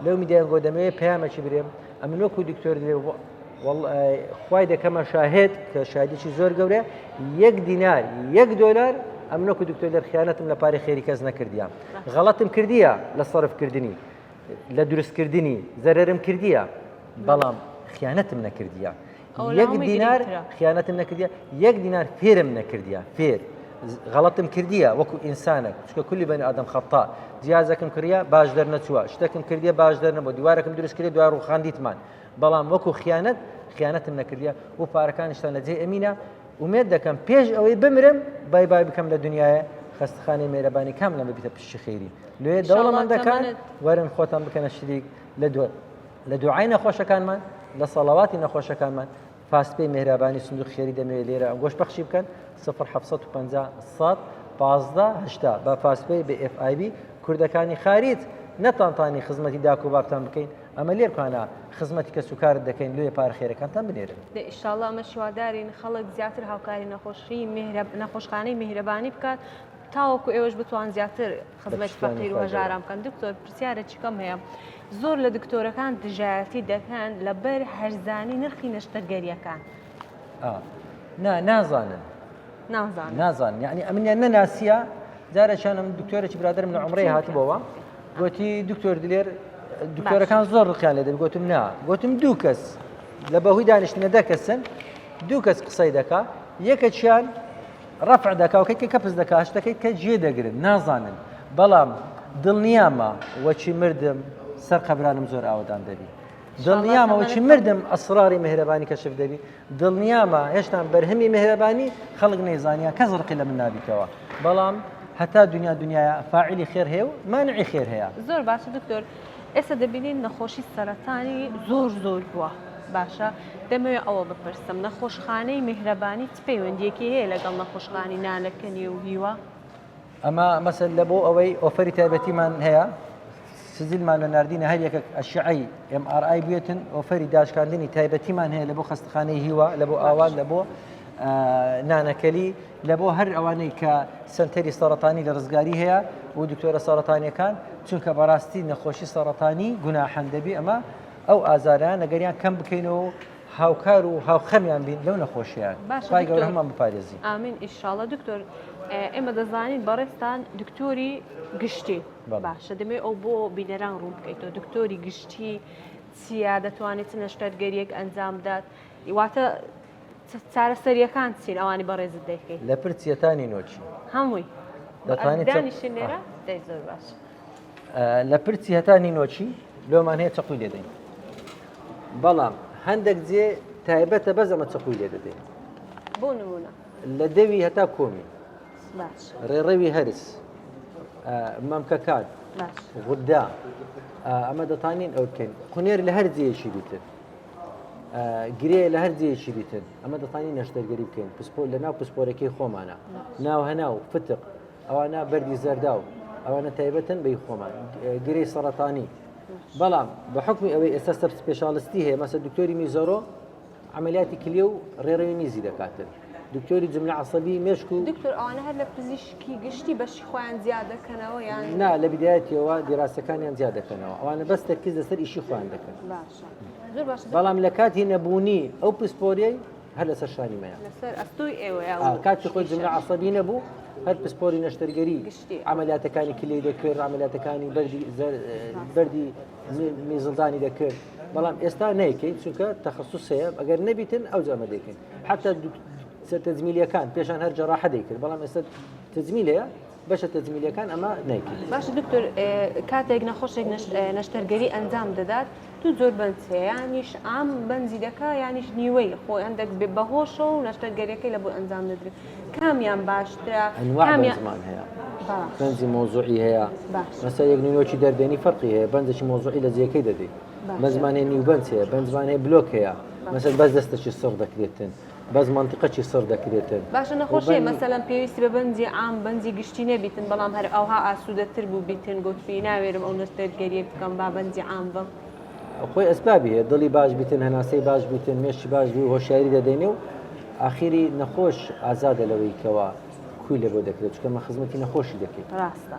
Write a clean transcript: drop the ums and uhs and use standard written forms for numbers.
لەو میدیان گۆ دەمەوێت پەیامێکی برێم ئەمن وەکو دکتۆر درێ خوای دەکەمە شاهێد کە شادیی زۆر گەورە یەک دینار یەک دۆلار ئەمن وەکو دکتۆر دەر خیانەتم لە پارەی خێری کەس نەکردیە غەڵەتم کردیە لە سەرفکردنی لە دروستکردنی زەرەرم کردیە بەڵام خیانەتم نەکردیە یەک دینار خیانەتم نەکردیە یەک دینار فێرم نەکردیە فێر غەڵەتم کردیە وەکو ئینسانێک چکە کولی بەنی ئادەم خەتا جیازەکەم کردە باش دەرنەچووە شتێکم کردیە باش دەرنەبوو دیوارەکەم دروست کرد دوای ڕوخاندیتمان بەڵام وەکو خیانەت خیانەتم نەکردیە و پارەکانیشتان لە جێ ئەمینە ئومێد دەکەم پێش ئەوەی بمرم بای بای بکەم لە دنیاە خەستخانەی مێرەبانی کام لەمە بیتە پشتی خێری لێ دەوڵەمەندەکان وەرن خۆتان بکەنە شریک لە دوای لە دوعای نەخۆشەکانمان لە سەڵەواتی نەخۆشەکانمان فاستپەی مێهرابانی سندوق خێری دەمەوێت لێرە گۆش پەخشی بکەن 0750 100 15 هەشتا بە فاستپەی بە FIB کوردەکانی خاریج نەتانتانی خزمەتی داک و بابتان بکەین ئەمە لێرکانە خزمەتی کەس و کارت دەکەین لێ پارە خێرەکانتان بنێرن. دە ئیشاڵا ئەمە شیوادارین خەڵک زیاتر هاوکاری نەخۆشی میهرە نەخۆشخانەی میهرەبانی بکات تاوەکو ئێوەش بتوان زیاتر خزمەتی فەقیر و هەژاران بکەن دکتۆر پرسیارێکی کەم هەیە زۆر لە دکتۆرەکان دژایەتی دەکەن لەبەر هەرزانی نرخی نەشتەرگەریەکان نا نازانن نازان نازان یعنی ئەمنیان نەناسیە جارێکیان ئەم دکتۆرێکی برادرم لە عمرەی هاتبەوە گوتی دکتۆر دلێر دکتۆرەکان زۆر ڕقیان لێ دەبی گوتم نا گوتم دوو کەس لە بەهۆی دانیشتنە دە کەسن دوو کەس قسەی دەکا یەکەکیان ڕەفع دەکا و کە کەپس دەکا شتەکەی کە جێ دەگرن نازانن بەڵام دڵنیامە وەچی مردم سەر قەبرانم زۆر ئاوەدان دەبی دڵنیامە وەچی مردم ئەسراری مهرەبانی کەشف دەبی دڵنیامە هێشتا بەرهەمی مهرەبانی خەڵک نەیزانیا کەس ڕقی لە من نابیتەوە بەڵام هەتا دنیا دنیاە فاعلی خێر هەیە و مانعی خێر هەیە زۆر باشە دکتۆر ئێستا دەبینین نەخۆشی سەرەتانی زۆر زۆر بووە باشە دەمەوێت ئەوە بپرسم نەخۆشخانەی میهرەبانی چ پەیوەندیەکی هەیە لەگەڵ نەخۆشخانی نانەکەنی و هیوا؟ ئەمە مەسەل لە بۆ ئەوەی ئۆفەری تایبەتیمان هەیە سجلمان لە ناردینە هەر یەکێک ئەشعەی MRI بێتن ئۆفەری داشکاندنی تایبەتیمان هەیە لە بۆ خەستەخانەی هیوا لە بۆ ئاوات لە بۆ نانەکەلی لە بۆ هەر ئەوانەی کە سنتەری سەرەتانی لە ڕزگاری هەیە و دکتۆرە سەرەتانیەکان چونکە بەڕاستی نەخۆشی سەرەتانی گوناحەن دەبی ئەمە ئەو ئازارانە گەریان کەم بکەینەوە و هاوکار و هاوخەمیان بین لەو نەخۆشیان باشە خوای گەورە دکتۆر هەمووان بپارێزی. ئامین ئیشاڵە دکتۆر ئێمە دەزانین بەڕێزتان دکتۆری گشتی بەڵێ. باشە دەمەوێت ئەو بۆ بینەران ڕوون بکەیتەوە دکتۆری گشتی چییە دەتوانێت چ نەشتەرگەریەک ئەنجام بدات واتە چارەسەریەکان چین ئەوانی بەڕێزت دەیکەی لە پرچیەتانی نۆکی هەمووی دەتوانێت دانیشین لێرە دەی زۆر باش لە پرچی هەتا نینۆکی لۆمان هەیە چەقوی لێ دەین بەڵام هەندێک جێ تایبەتە بەس ئەمە چەقوی لێ دەدەین بۆ نمونە لە دەوی هەتا کۆمی باش ڕێڕەوی هەرس مەمکەکان باش غدا ئەمە دەتانین ئەو بکەین قونێر لە هەر جێیەکی بیتن گرێ لە هەر جێیەکی بیتن ئەمە دەتانی نەشتەرگەری بکەین پسپۆر لە ناو پسپۆرەکەی خۆمانە ناو هەناو فتق ئەوانە بەردی زەرداو ئەوانە تایبەتن بەی خۆمان گرێی سەرەتانی بەڵام بە حکمی ئەوەی ئێستا sub specialist ی هەیە مەسە دکتۆری میزەرۆ عملیاتی کلیە و ڕێڕەوی میزی دەکاتن دکتۆری جملە عسەبی مێشک و دکتۆر ئەوانە هەر لە پزیشکی گشتی بەشی خۆیان زیاد دەکەنەوە یان نا لە بدایەتیەوە دیراسەکانیان زیاد دەکەنەوە ئەوانە بەس تەرکیز لەسەر ئیشی خۆیان دەکەن باشە زۆر باشە بەڵام لە کاتی نەبوونی ئەو پسپۆریەی هەر لەسەر شانی مەیە. لەسەر ئەستۆی ئێوەیە و کاتی خۆی جملە عەسەبی نەبوو هەر پسپۆری نەشتەرگەری عملیاتەکانی کلی دەکرد عملیاتەکانی بەردی بەردی میزڵدانی دەکرد بەڵام ئێستا نیکەین چونکە تەخصص هەیە ئەگەر نەبیتن ئەو جامە دەکەین حتا تەجمیلیەکان پێشان هەر جەراحە دەیکرد بەڵام ئێستا تەجمیل هەیە بەشە تەجمیلیەکان ئەمە نیکەین باشە دکتۆر کاتێک نەخۆشێک نەشتەرگەری ئەنجام دەدات دوو جۆر بەنج هەیە یانیش عام بەنجی دەکا یانیش نیوەی خۆی هەندێک بێ بەهۆشە و نەشتەرگەریەکەی لە بۆ ئەنجام دەدرێت کامیان باشترە ئەنواع کامیان بەنجمان هەیە باش بەنجی مۆزوعی هەیە باش مەسە یەک نینۆکی دەردێنی فەرقی هەیە بەنجێکی مۆزوعی لە جێیەکەی دەدەی باشە بەنجمان هەیە نیو بەنج هەیە بەنجمان هەیە بلۆک هەیە باش مەسەل بەس دەستەکی سڕ دەکرێتن بەس مەنتیقەکی سڕ دەکرێتن باشە و نەخۆش هەیە بەنجی مەسەلەن پێویستی بە بەنجی عام بەنجی گشتی نەبیتن بەڵام هەر ئەوها ئاسوودەتر بوو بیتن گۆتبی ناوێرم ئەو نەشتەرگەریە بکەم با بەنجی عام بم. خۆی ئەسبابی هەیە دڵی باش بیتن هەناسەی باش بیتن مێشکی باش بی و هۆشیاری دەدەینێ و ئاخیری نەخۆش ئازادە لەوەی کەوا کوی لە بۆ دەکرێت چونکە مە خزمەتی نەخۆشی دەکەین. ڕاستە.